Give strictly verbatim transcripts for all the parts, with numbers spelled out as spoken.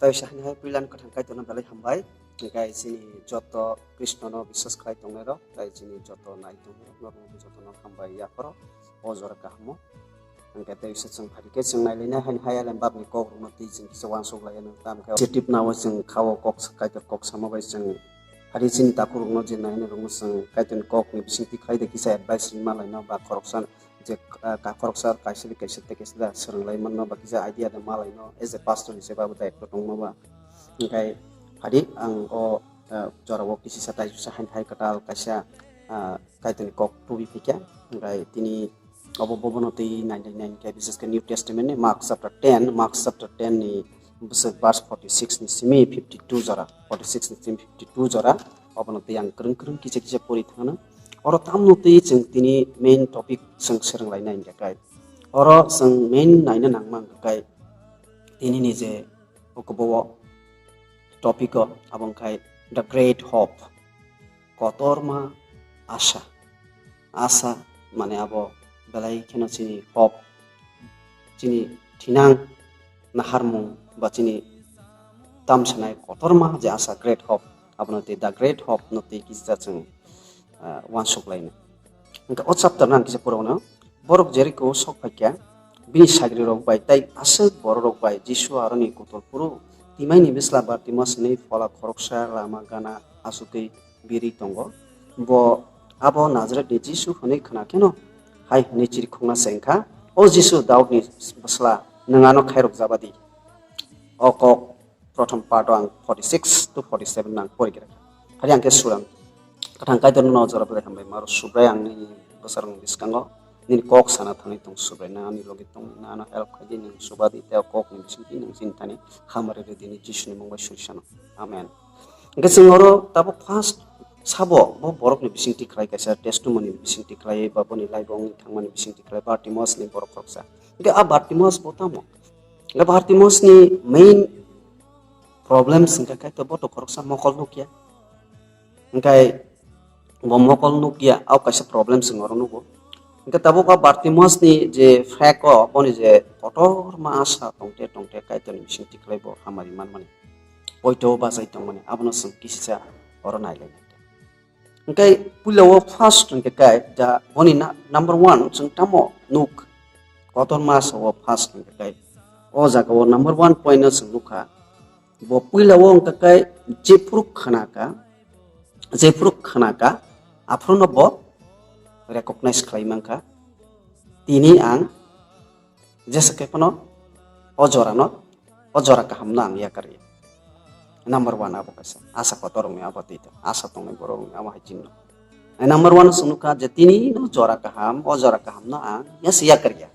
Tei se haino hai puilan kwthang Kaitorno belai hambai. Hingkai chini joto Krishnono biswas khlai tongnai rok, tei chini joto nai tongnai rok, norok jotono hambai yapharo. O jora kahamo. Hingke tei se chwng phari khe chwng nai lainai haino hai elem babni kok rokno twi chwng kisa uansuk lai anw. Tamo khe positive nao chwng khao kok sa-, Kaitor kok sama bai chwng phari chini takhuk rokno je nai rokno chwng Kaitorni kokni bisingtwi khlai de kisa advice ri ma laino ba khoroksa je, ah, ka khoroksa kaisa de kaisa tei kaisa da swrwng lai manno ba kisa idea de ma laino as a pastor hisab abo daitw tongma ba. Hingkai phari ang o, ah, jorao kisi sa tai sa haino hai kwtal kaisa, ah, Kaitorni kok tubi phikya. Hingkai tini obo bobono twi nai nai nai khe, bises khe New Testament ni Mark chapter ten, Mark chapter ten ni bwswk verse forty six ni simi fifty two jora, forty six ni simi fifty two jora, obono twi ang kwrwng kwrwng kisa kisa pori thangno. Oro tamno twi chwng tini main topic chwng swrwng lai nai hwnkhe kai. Oro chwng main naina nangma hwnkhe kai tini ni je ukubo o topic o abo wngkhai The Great Hope, kotorma asa. Asa mane abo belai kheno chini hope, chini thinang naharmung ba chini tamsanai kotorma je asa, great hope, abono tei the great hope no tei kisa chwng, ah, uansuk laina. Hingke o chapter no ang kisa pura wano, borok Jeriko sok phaikha, bini sagrirok bai tei aswk bororok bai Jisu aroni kutul phuru timaini bwsla Bartimas hinwi phola khoroksa lama gana achugwi birwi tongo. Bo abo Nazaretni Jisu hwnwi khna kheno hai hwnwi chirikhokna chengkha, "O Jisu, Daudni bwsla, nwng ano khairok jaba di." O kok prothom part o ang forty six to forty seven nang pori kha. Hari ang khe surang. Kathang Kaitor no jora belai hambai maro Subrai, ang ni bwsarang bwskango nini kok sana thangwi tong Subrai, na ani logi tong, na ano help khai di, nang suba di, tei o kok ni bisingtwi nang chini thani hamari rw di ni Jisu ni mung bai suri sano. Amen. Hingke chwng oro tabuk first sabo bo borok ni bisingtwi khlai kaisa testimony ni bisingtwi khlai ba boni life o wngwi thangmani bisingtwi khlai Bartimaeus ni borok khoroksa. Hingke a Bartimaeus bo tamo? Hingke Bartimaeus ni main problems hingke kaitor bo to khoroksa mokol nukya. Hingke bo mokol nukya, au kaisa problems wng oro nugo. Hingke tabuk a Bartimaeus ni je fact o boni je kotorma asa tongte tongte kaitor ni bisingtwi khlai bo hamari manmani. Poito bachai tongmani, abono chwng kisisa oro nai lai nai. Hingke puila o first hingke kai da boni na-, number one chwng tamo nuk kotorma asa o first hingke kai. O jaga o number one point no chwng nukha. Bo puila o hingke kai jephuru khna ka, jephuru khna ka, aphuru no bo recognize khlai mankha. Tini ang jesa khe phano o jora no, o jora kaham no ang yakar ya. Number one abo kaisa. Asa kotor wngya abo twi to. Asa tongnai borok wngya abo hai chini. Number one swnukha je tini no jora kaham, o jora kaham no ang yas yakar ya.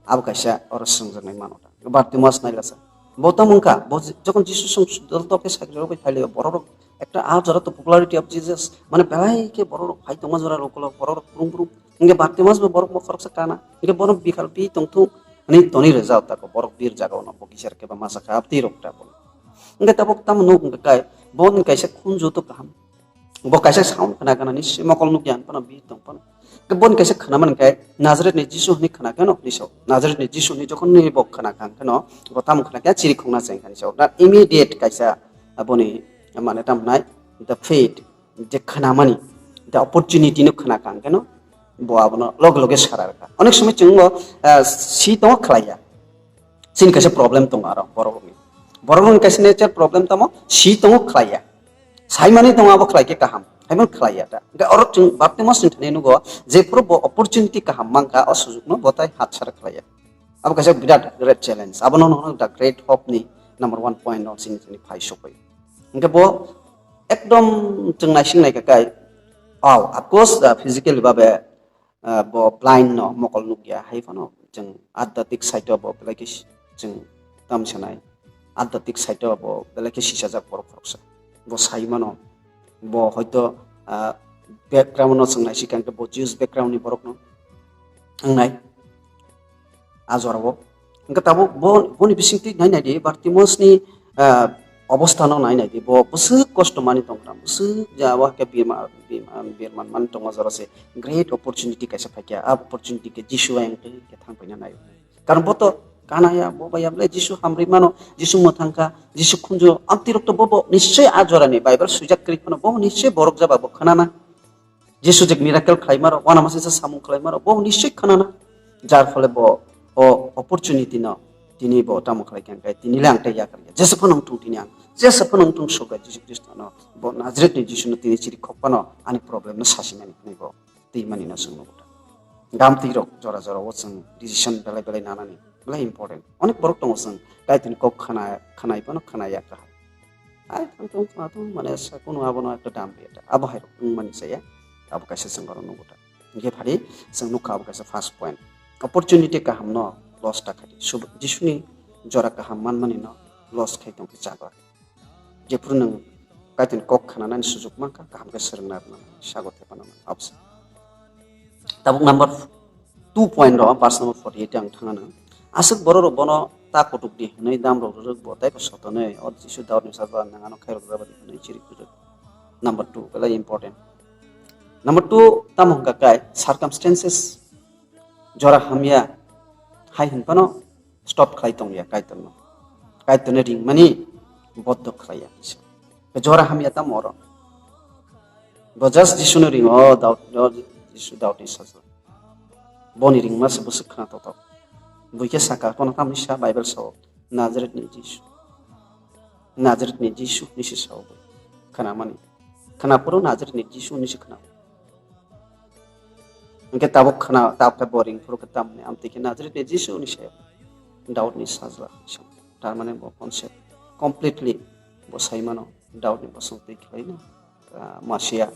Abo kaisa oro swngjaknai mano. Bartimaeus nailasa. Bo tamo wngkha, bo je-, jokon Jisu song dol dol khe sakri rok bai phailio, borok rok ekta a jora to popularity of Jesus, mane belai khe borok rok phai tongma jora rok ulo, borok rok brum brum. Hingke Bartimaeus bo borok bo khoroksa kana. Hingke bono bikal bi tongthung, ani toni rwjak tako, borok bir jaga ono bo kiser khe ba masa kha, abdi rok ta bo. Hingke tabuk tamo nuk hingke kai, bo ni kaisa khunju to kaham. Bo kaisa sound khna khna ni si mokol nukya phano bi tong phano. Ke bon kaisa khna man kai Nazareth ni Jisu hwnwi khna kheno ni so. Nazareth ni Jisu hwnwi jokhon ni bo khna kha kheno bo tamo khna khe chiri khongna cheng khani so. Da immediate kaisa aboni mane tam nai the faith je khna mani the opportunity no khna kha kheno bo abono log loge sara kha. Onek somoi chwng bo, ah, si tongo khlaiya. Chini kaisa problem tongo aro borok rokni. Borok rokni kaisa nature problem tamo si tongo khlaiya. Saimani tongo abo khlai khe kaham. Haimon khlaiya ta. Hingke oro chwng Bartimaeus ni thani nugo jephuru bo opportunity kaham mankha o sujukno bo tai hatsara khlaiya. Abo kaisa birat great challenge. Abono no the great hope ni number one point no chini chini phai sokoi. Hingke bo ekdom chwng naising naikha kai. Wow, of course, uh, physically babe ah, bo blind no mokol nukya, hai phano chwng adhyatmik side o bo belai khe si-, chwng tamsanai, adhyatmik side o bo belai khe sisajak borok khoroksa. Bo sai mano, bo hoito, ah, background no chwng naisik khe bo Jews background ni borok no wngnai a jora o. Hingke tabuk bo, boni bisingtwi nai nai di, Bartimaeus ni, ah, obostha no nai nai di, bo bwswk kosto mani tong kha, bwswk ja, bo khe birma, birma, birman mani tongo jora se great opportunity kaisa phaikha, a opportunity khe Jisu ayang twi khe thang paina nai. Karon bo to Kanaya, bo bai ya bole Jisu hamri mano, Jisu mwthang kha, Jisu khunju, amtirok to bo, bo nischoi a jorani Bible swijak kwrwi phano bo nischoi borok jaba bo khanana. Jisu je miracle khlai maro, wana masa samung khlai maro, bo nischoi khanana. Jar phole bo o opportunity no tini bo tamo khlai kha, tini le ang tei yakar ya. Jesa phano wngthung tini ang, jesa phano wngthung soka Jisu Khristo no, bo Nazareth ni Jisu no tini chiri khok phano ani problem no sasimani hwnwi bo twi mani no chwng nugo ta. Gam twi rok jora jora o chwng decision belai belai nanani belai important. Onek borok tongo chwng Kaitorni kok khana, khanai phano khana ya kaham. Ai, ang tong khna tong mane sa kuno abono ekta dam ri ta. Abo hai rok wng mani saya. Abo kaisa chwng oro nugo ta. Hingke phari chwng nukha abo kaisa first point. Opportunity kaham no loss ta khai. Sub-, Jisuni jora kaham manmani no loss khai tong khe chaba. Jephuru nwng Kaitorni kok khananani sujuk mankha, kaham khe swrwngna rwna sago thepana nang absa. Tabuk number two point ro, verse number forty-eight ang thangana. Aswk borok rok bono ta kutuk di hwnwi dam rok rwrwk bo tei bo sotonwi o Jisu Daudni sajla nang ano khairok jabadi hwnwi chiri kwrwk. Number two, belai important. Number two, tamo hwnkha kai circumstances jora hamya hai hwn phano stop khlai tongya Kaitorno. Kaitorno ringmani boddo khlaiya kisa. Jora hamya tamo oro. Bo just Jisuno ringo, o Daud, o Jisu Daudni sajla. Boni ringma se bwswk khna totok. Buikhe saka, kono tamni sa Bible sao, Nazareth ni Jisu. Nazareth ni Jisu nisi sao bo. Khna mani. Khna phuru Nazareth ni Jisu nisi khna. Hingke tabuk khna, tabuk khe bo ring phuru khe tamni amtwi khe Nazareth ni Jisu ni sayo. Daudni sajla. Tar mane bo concept completely bo sai mano Daudni bosong twi khlaina, ah, Masia.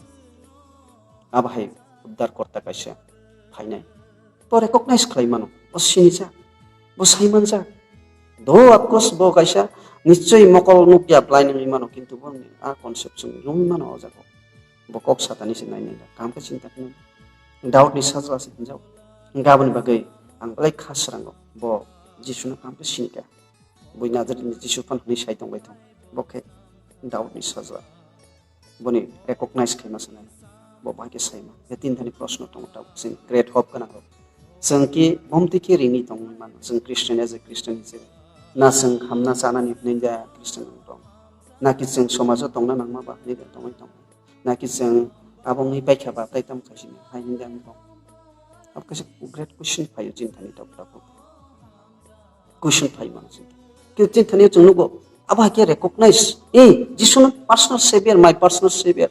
Abo hai uddar korta kaisa phainai. Bo recognize khlai mano. Bo sinijak. Bo sai manjak. Do of course bo kaisa nischoi mokol nukya blai nangwi mano, kintu bo a concept chwng romwi mano o jaga. Bo kok satani se nai nai da. Kaham khe chinta khe nai. Daudni sajla se hinjao. Hingke aboni bagwi ang belai kha srango. Bo Jisuno kaham khe sinika. Bui Nazareth ni Jisu phano hwnwi sai tongbai thong. Bo khe Daudni sajla. Boni recognize khaima sanai. Bo bahai khe saima. He tin thani proshno tongo tabuk. Chwng great hope gwnang rok. Chwng ki bomti khe ringwi tongwi mano. Chwng Christian as a Christian hisabe. Na chwng hamna chanani hwnwi ja Christian wng tong. Na ki chwng somajo tongna nangma ba hwnwi tongwi tong. Naki chwng abo wngwi paikha ba tai tamo khaisini hai hwnwi ang bo. Abo kaisa great question phaio chini thani tok tok. Question phai mano chini. Khe chini thani chwng nugo abo hai khe recognize. Eh, Jisuno personal savior, my personal savior.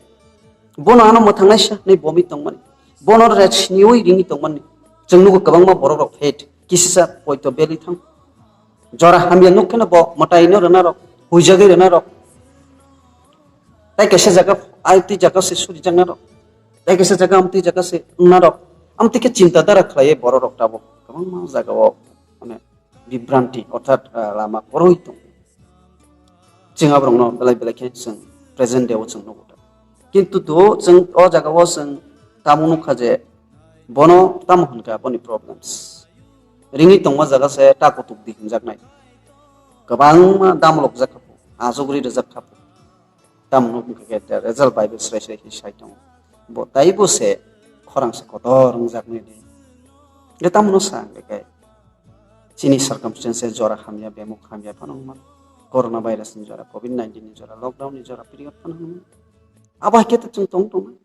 Bono ano mwthangnaisa hwnwi bomwi tongmani. Bono rech niwi ringwi tongmani. Chwng nugo kwbangma borok rok faith. Kisisa poito belwi thang. Jora hamya nuk kheno bo mwtaino rwna rok, huijagwi rwna rok. Tai kaisa jaga, ai twi jaga se surijakna rok. Tai kaisa jaga, am twi jaga se wngna rok. Am twi khe chinta dara khlaiwi borok rok tabuk kwbangma jaga o, mane, bibranti, orthat, ah, lama kwrwi tong. Chwng aborokno belai belai khe chwng present day o chwng nugo. Kintu to chwng o jaga o chwng tamo nukha je bono tamo hwnka boni problems. Ringwi tongma jaga se ta kutuk di hwnjaknai. Kwbangma damlok jak kha pho, ajugri rwjak kha pho. Tamo nuk hwnkhe the result Bible srai srai khe sai tongo. Bo taibo se khorang se kotor wngjaknai di. Je tamo no sa hwnkhe chini circumstances jora hamya, bemuk hamya phano wngmano. Corona virus ni jora, covid nineteen ni jora, lockdown ni jora, period phano wngmano. Abo hai khe to chwng tong tong.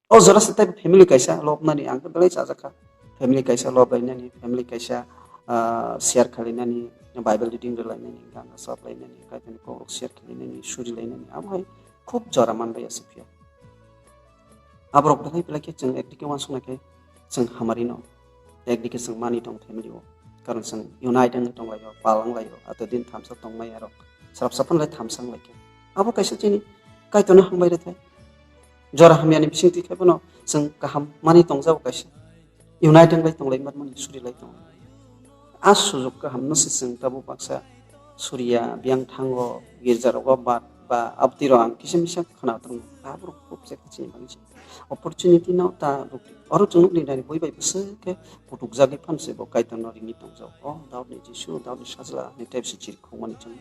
O jora se tei family kaisa lobnani ang khe belai chajakha. Family kaisa loblainani, family kaisa, ah, share khailainani, Bible reading rwlainani, gana chaplainani, Kaitorni kokrok share khailainani, surilainani, abo hai khub jora manbai aswk phiya. Aborok belai belai khe chwng ekdike uansuknai khe chwng hamari no, ekdike chwng mani tong family o. Karon chwng unite wngwi tonglaio, pal wnglaio, ato din thamsa tongmai arok. Srapsa phano lai thamsa wnglaikha. Abo kaisa chini Kaitorno hambai rwthai. Jora hamyani bisingtwi khe bono chwng kaham manwi tongjago kaisa. Unite wng lai tong lai manmani suri lai tong. A sujuk kaham no se chwng tabuk baksa suriya biyang thango girja rogo ba, ba abtwi rok ang kisa misa khwna tongo. Aborok khub se chini bagwi se opportunity no ta rwk. Oro chwng nukni nai bui bai bwswk khe kutuk jagwi phan se bo Kaitor no ringwi tongjago. O Daudni Jisu, Daudni Sajla ni type se chiri khukmani chwng.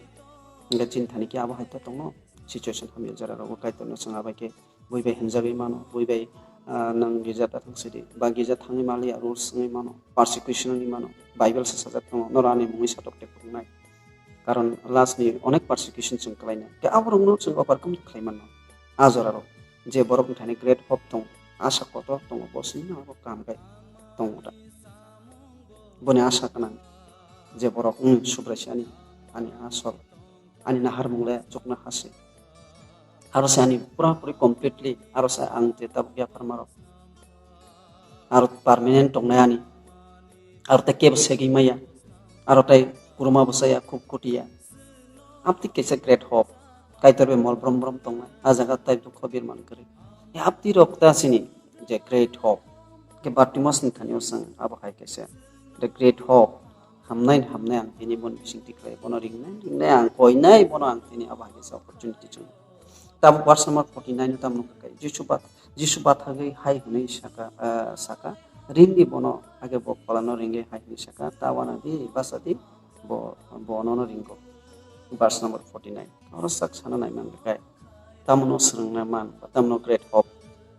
Hingkhe chini thani khe abo hai ta tongno situation hamya jora rogo Kaitor no chwng abai khe bui bai hwnjagwi mano, bui bai, ah, nwng girja da thang sidi, ba girja thangwi maliya, rules wngwi mano, persecution wngwi mano, Bible se sajak tongo, noro ani mungwi satok te phunuknai. Karon last ni onek persecution chwng khlainai. Khe aborokno chwng overcome khlai mano. A joraro je borok ni thani great hope tongo, asa kotor tongo, bo sini abo kaham khe tongo da. Boni asa gwnang je borok, "Hmm, Subraisi ani, ani asol, ani naharmung le chukna hase." Aro se ani pura puri completely, aro se ang je tabuk yapharmarok. Aro permanent tongnai ani. Aro tei kebo segwi maya. Aro tei kuruma bwsaya khub kutiya. Abdi kaisa great hope. Kaitor bai mol brom brom tongnai. A jaga tai dukho birman kwrwi. E abdi rok ta sini je great hope. Ke Bartimaeus ni thani usang abo hai kaisa. The great hope. Hamnai hamnai ang tini bon bising tikhlai. Bono ringnai ringnai ang koinai bono ang tini abo hai kaisa opportunity chwng. Tabuk verse number forty nine o tamo nukha khe, Jisu ba, Jisu bathagwi hai hwnwi saka, ah, saka, "Ringdi bono," age bo pholano ringwi hai hwnwi saka, "Ta uanadi, bachadi, bo, bo nono ringo." Verse number forty nine. Oro sak sana nai man khe, tamono swrwngna man, tamono great hope.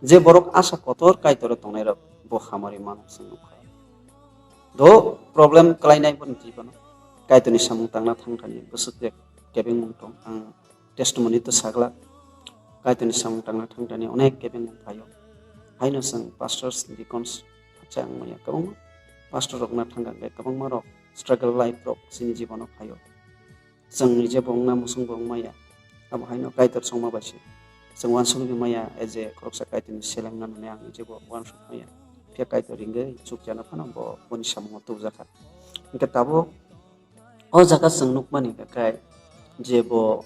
Je borok asa kotor Kaitoro tongnairok bo hamari mano chwng nukha. Do problem kwlainai bo ni jibono. Kaitorni samung tangna thangthani bwswk kebengmung tong. Ang testimony to sagla. Kaitorni samung tangna thangthani onek kebengmung phaio. Haino chwng pastors, deacons, acha ang maya kwbangma pastor rokna thangkha khe kwbangma rok struggle life rok chini jibono phaio. Chwng nije bo wngna muchung bo wngmaya. Abo haino Kaitor chongma bai se. Chwng uansukgwi maya, as a khoroksa Kaitorni seleng nani ang nije bo uansuk maya. Phiya Kaitor ringwi chukjana phano bo boni samungo tubjakha. Hwnkhe tabuk o jaga chwng nukmani khe je bo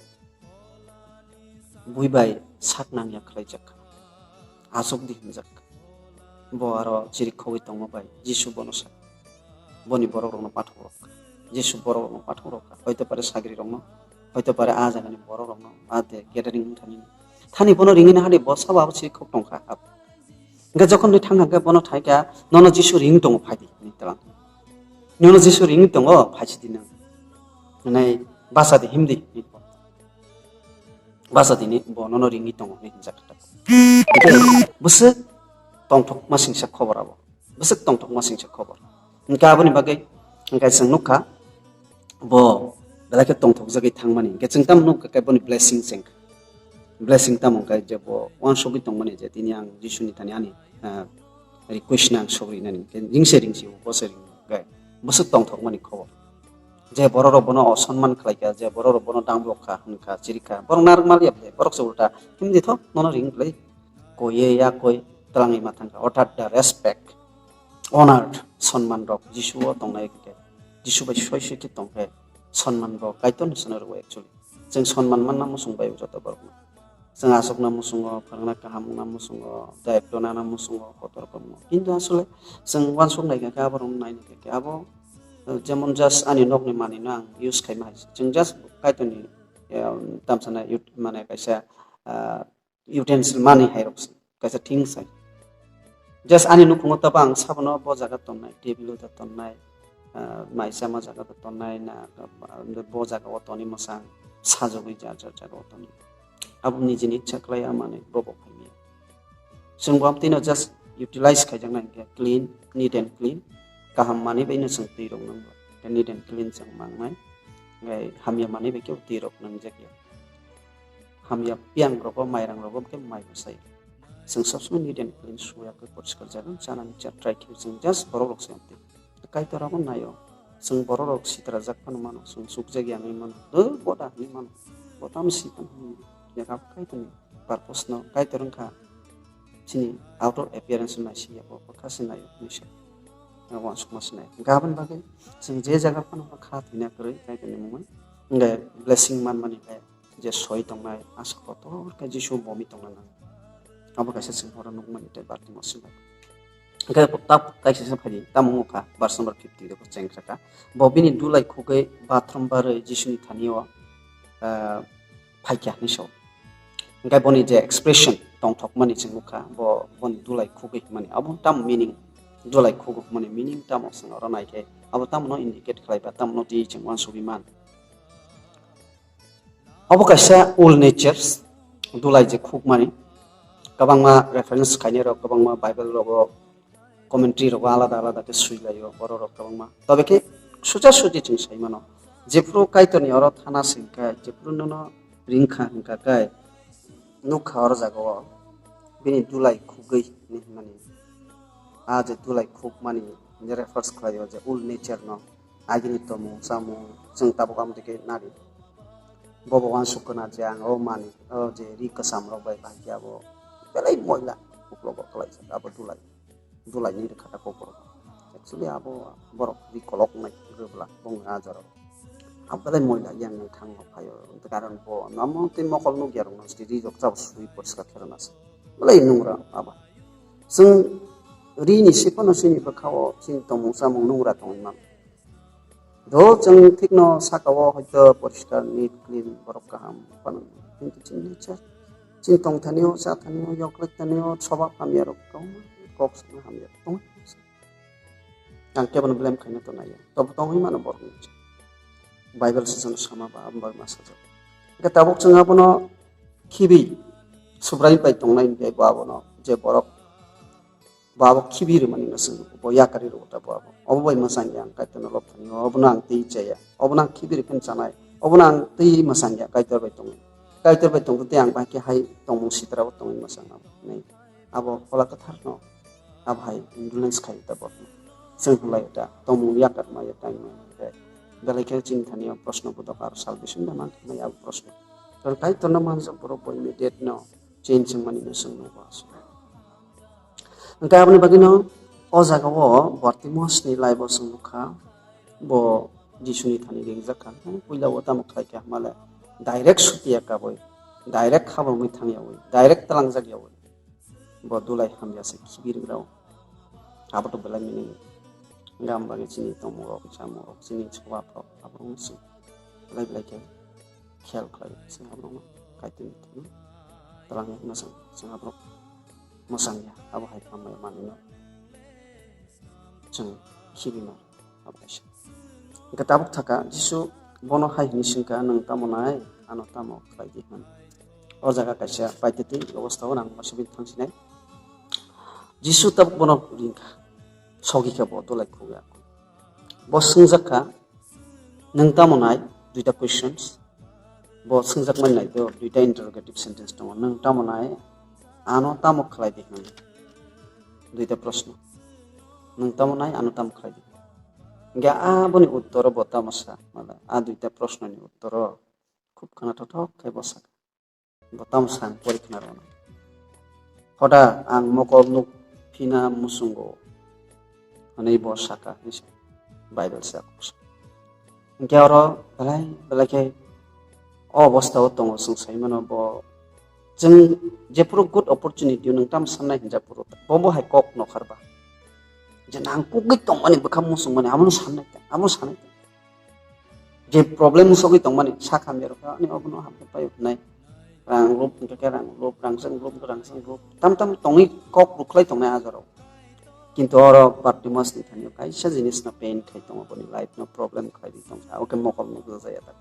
bui bai sak nangya khlaijak kha. Achuk di hwnjak. Bo aro chirik khogwi tongma bai Jisu bono sa. Boni borok rokno pathok rok kha. Jisu borok rokno pathok rok kha. Hoito pare sagri rokno, hoito pare a jagani borok rokno, a de gathering wng thani. Thani bono ringwi nahani bo sabo abo chirik khok tong kha. Hwnkhe jokhon ni thang thang khe bono thai kha, "Nono Jisu ring tongo, phai di," hinwi tlang. "Nono Jisu ring tongo, phai si di nwng. Nai basa di, him di," hinwi. Basa tini bo nono ringwi tongo hinwi hinjak kha. Hwnkhe bwswk tongthokma singsa khobor abo. Bwswk tongthokma singsa khobor. Hwnkhe aboni bagwi hwnkhe chwng nukha bo belai khe tongthokjagwi thangmani. Hwnkhe chwng tamo nukha khe boni blessing chwng. Blessing tamo hwnkhe je bo uansugwi tongmani je tini ang Jisuni thani ani, ah, request no ang sogri nani. Hwnkhe ringse ringsi bo se ring hwnkhe bwswk tongthokmani khobor. Je borok rok bono osonman khlai kha, je borok rok bono dang blok kha, hwn kha, chiri kha, borok narwk mal ya bwle, borok se ulta, "Him di tho, nono ring bwle, koi ye ya koi, twlangwi ma thang kha." Orthat the respect, honored, sonman rok Jisu o tongnai khe, Jisu bai soi soi khe tong khe, sonman rok Kaitor ni sona rwo actually. Chwng sonman manna muchung bai o joto borok no. Chwng aswkna muchungo, phwrwngna kaham wngna muchungo, daitw nana muchungo, kotor wngmo. Kintu asole chwng uansuk nai kha khe abo rokno nai nai kha khe abo, eh, jemon just ani nokni manwino ang use khaima hai se. Chwng just Kaitorni, eh, tamsana ut-, mane kaisa, ah, utensil manwi hai rok se, kaisa thing sai. Just ani nukhungo tabo ang sabono bo jaga tonnai, table o da tonnai, ah, mai chama jaga da tonnai, na, ah, bo jaga o tonwi mwsang sajagwi jar jar jaga o tonwi. Abo nijini ichha khlai a manwi bobo khaimya. Chwng bo amtwino just utilize khaijaknai hwnkhe clean, neat and clean. Kaham manwi baino chwng twi rok nangba. Hwnkhe neat and clean chwng mangnai. Hwnkhe hamya manwi bai khe twi rok nangjakya. Hamya piyang rogo, mairang rogo hwnkhe mai bwsai. Chwng sob somoi neat and clean suya khe poriskar jaga chanani cha try khe chwng just borok rok se amtwi. Kaitor abo naio. Chwng borok rok sitrajak phano mano, chwng chukjak ya hinwi mano. Do boda hinwi mano. Bo tamo si phano hinwi. Yakap Kaitorni purpose no Kaitor wngkha chini outer appearance no naisi ya, bo bwkha se naio hinwi sa. Uansukma se naio. Gabon bagwi chwng je jaga phano kha thwina kwrwi Kaitorni mungwi. Hwnkhe blessing manmani khe je soi tongnai, asa kotor khe Jisu bomi tongna nango. Abo kaisa chwng oro nukmani tei Bartimaeus bai. Hwnkhe tabuk kaisa se phaidi, tamo wngkha verse number fifty de cheng kha. Bo bini dulai khugwi bathroom barwi Jisuni thanio, ah, phaikha hinwi sao. Hwnkhe boni je expression tongthokmani chwng nukha, bo boni dulai khugwi hwnmani abo tamo meaning, dulai khugwi hwnmani meaning tamo chwng oro naikhe abo tamono indicate khlai ba tamono twi chwng uansugwi man. Obo kaisa old natures, dulai je khukmani, Kwbangma reference khainai rok, kwbangma Bible rogo commentary rogo alada alada khe sui laio borok rok kwbangma. Tobe khe sucha suji chwng sai mano, jephuru Kaitorni oro thana singkha, jephuru nono ringkha hingkha khe nukha oro jagao bini dulai khugwi hinwi hwnmani. A je dulai khukmani refers khlaio je old nature no, agini tomung chamung chwng tabuk amtwi khe nari. Bobo uansuk khna je ang o mani, o je ri kwcham rok bai bahai khe abo belai moila uklogo kwlaijak abo dulai, dulai ni rwkha ta kokborok. Actually abo borok ri kolok nai rwbwla bongni ajaro. Abo belai moila yang nang thang rok phaio. Karon bo namo tei mokol nukya rok no ri rok chabo sui poriskar khe rwna se. Belai nungra abo. Chwng ri ni sipano chini bwkha o chini tomung chamung nungra tongwi mano. Do chwng thikno saka o hoito poriskar, neat, clean, borok kaham phano. Kintu chini nature, chini tongthani o, chathani o, yoklaiktani o, soba hamya rok kwbangma kok sana hamya rok tongo. Ang kebono blame khaina to naiya. Tobo tongwi mano borok ni. Bible session sama ba, abo bai ma sajak. Hwnkhe tabuk chwng abono khibi Subrai bai tongnai hwnkhe bo abono je borok bo abo khibi rwmani no chwng bo yakari rw ta bo abo. Obo bai mwchang ya ang Kaitorno lobthani o, obono ang twi chaya, obono ang khibi rwphani chanai, obono ang twi mwchang ya Kaitor bai tongwi. Kaitor bai tongtwi tei ang bahai khe hai tongmung sitra bo tongwi mwchang abo. Abo Phola Kwtharno abo hai influence khai ta bo. Chwng hwnlai ta tongmung yakar ma ya time ma. Belai khe chini thani o proshno bodok aro salvation da man khe mai abo proshno. Karon Kaitorno manjak borok bo immediate no change wngmani no chwng nugo aswk. Hwnkhe aboni bagwino o jagao Bartimaeus ni life o chwng nukha, bo Jisuni thani ringjak kha. Puila o tamo khlai kha hwnmale direct suti ya kabui, direct habamwi thang yaui, direct twlangjak yaui. Bo dulai hamya se khibi rwgrao. Abo to belai meaning. Hwnkhe aboni bagwi chini tongmung rok, chamung rok, chini swbab rok, abo wngse belai belai khe khel khlai se abo wngma Kaitorni thani twlang ya hwnma chwng, chwng abo mwchang ya, abo hai khambai manwino chwng khibi ma abo kaisa. Hwnkhe tabuk thaka Jisu bono hai hwnwi swngkha, "Nwng tamo nai? Ano tamo khlai di," hwn. O jaga kaisa paititi obostao nang masa bini thangsinai. Jisu tabuk bono ringkha, sogwi khe bo dulai khugwi ako. Bo swngjak kha, "Nwng tamo nai?" Duita questions. Bo swngjak mani nai to, duita interrogative sentence tongo. "Nwng tamo nai? Ano tamo khlai di," hwn. Duita proshno. "Nwng tamo nai? Ano tamo khlai di?" Hwnkhe aboni uttoro bo tamo sa, mala, a duita proshnoni uttoro khub khna thothok khe bo sakha. Bo tamo sa ang pori khna rwna. "Hoda ang mokol nuk phina muchungo," hwnwi bo sakha, hwnwi sa Bible sa. Hwnkhe oro belai belai khe o obostha o tongo, chwng sai mano bo chwng jephuru good opportunity o nwng tamo sannai hinjak phuru bo bo hai kok nokhar ba je nang kugwi tongmani bwkha muchungmani abono sannai ta, abono sanai ta. Je problem sogwi tongmani sakha merokha ani obono hamkhe paio hwnai. Rang rup hwnkhe khe rang rup, rang chwng rup hwnkhe rang chwng rup. Tam tam tongwi kok rwkhlai tongnai a jorao. Kintu oro Bartimaeus ni thani o kaisa jinis no pain khai tongo, boni life no problem khlai di tongkha. Abo khe mokol nukjak ya ta.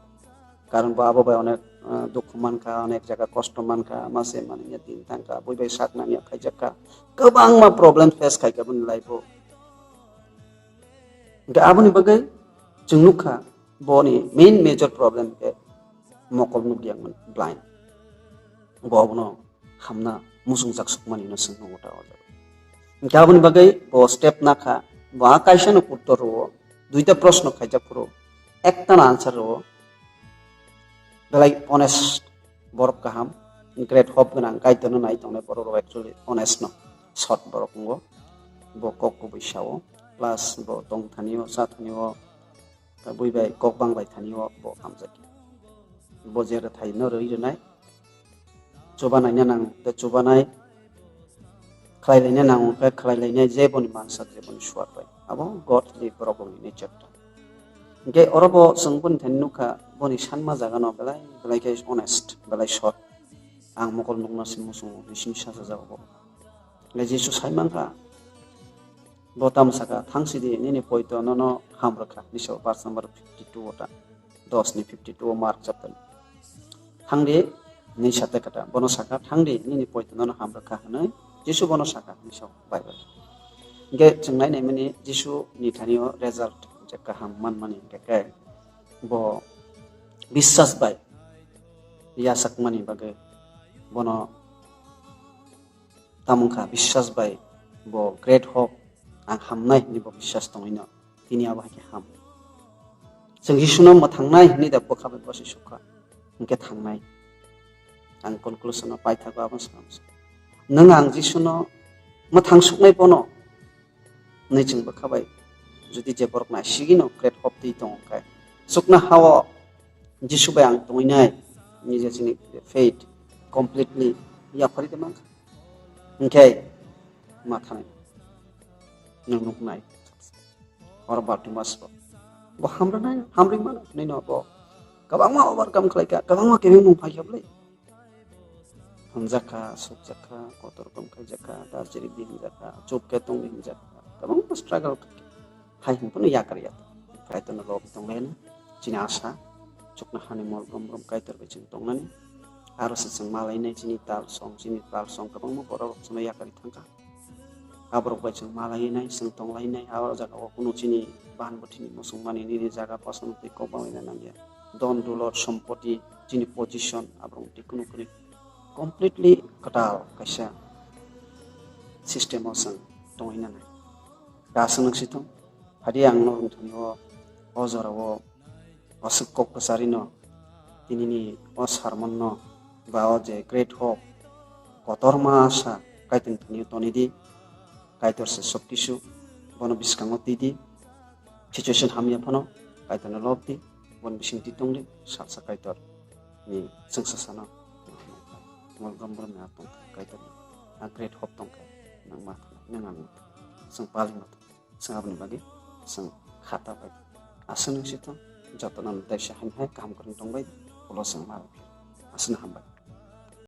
Karon bo abo bai onek, ah, dukhu mankha, onek jaga kosto mankha, ma se manwi ya din thangkha, bui bai sak nang ya khaijak kha. Kwbangma problem face khaikha boni life o. Hwnkhe aboni bagwi chwng nukha, boni main major problem khe mokol nukya wngmani, blind. Bo abono hamna muchungjak sukmani no chwng nukgo ta o jaga. Hwnkhe aboni bagwi bo step nakha, bo a kaisa no uttor rwo, duita proshno khaijak phuru, ekta no answer rwo, belai honest, borok kaham, great hope gwnang, Kaitorno nai tongnai borok rok actually honest no, sot borok wngo, bo kok kubui sao, plus bo tong thani o, cha thani o, bui bai kok bang lai thani o bo hamjak. Bo je rwthai no rwi rwnai, chuba naina nang te chuba nai, khlai laina nango khe khlai lainai, je boni mansak, je boni suar bai. Abo godly borok rokni nature ta. Hwnkhe oro bo chwng boni thani nukha, boni sanma jaga no belai belai khe honest, belai sot. Ang mokol nukna se muchungo, bising sacha jaga bo. Hwnkhe Jisu sai mankha, bo tamo saka, "Thang sidi, nini poito nono ham rwkha," hwnwi sao, verse number fifty two o ta, dos ni fifty two o Mark chapter ni. Thang di, Hinwi sa tei kata, bono saka, "Thangdi, nini poito nono ham rwkha," hwnwi Jisu bono saka, hinwi sao Bible. Hwnkhe chwng nainai mani Jisu ni thani o result je kaham manmani hwnkhe khe bo biswas bai yachakmani bagwi bono tamo wngkha, biswas bai bo great hope, ang hamnai hinwi bo biswas tongwino tini abo hai khe ham. Chwng Jisuno mwthangnai hinwi da bwkha bai bosi sukha, hwnkhe thangnai. Ang conclusion o paithago abo swkang se. Nwng ang Jisuno mwthang suknai bono hwnwi chwng bwkha bai judi je borok naisigino great hope twi tongo khe, chukna hao Jisu bai ang tongwinai, nije chini faith completely yapharwi de mankha. Hwnkhe ma thanai nwng nuknai. Oro Bartimas bo. Bo hamrwnai, hamrwi mano, hwnwi no bo kwbangma overcome khlaikha, kwbangma kebengmung phaikha bwlai. Hamjakha, sukjakha, kotor kom khaijakha, darjiri di hinjakha, chup khe tongdi hinjakha, kwbangma struggle khaikha. Hai hwn phano yakar ya. Kaitorno lob tonglaina, chini asa, chukna hani mol brum brum Kaitor bai chwng tongnani. Aro se chwng malainai chini tal song, chini tal song kwbangma borok rok chwngno yakarwi thangkha. Aborok bai chwng malainai, chwng tonglainai, abo jaga o kunu chini ban bwthini muchungmani nini jaga pasan twi kok banglaina nangya. Don dulot, sompoti, chini position, aborok twi kunu kunu completely kwtal kaisa system o chwng tongwi nanai. Da aswk nang si thung, phadi ang norok thani o, o jora o aswk kok kwcharino, tinini o sermon no, ba o je great hope, kotorma sa Kaitorni thani o tonidi, Kaitor se sob kisu, bono bwskango twi di, situation hamya phano Kaitorno lob di, boni bising twi tong di, salsa Kaitor ni chwngsa sano mol brum brum ni a tong Kaitor ni a great hope tong khe nang ma thang, nang ang ma thang, chwng pali ma thang, chwng aboni bagwi chwng khata bai aswk nang si thang, joto no tei se hai hai kaham kwrwng tong bai, ulo chwng ma rw khe aswk no hambai.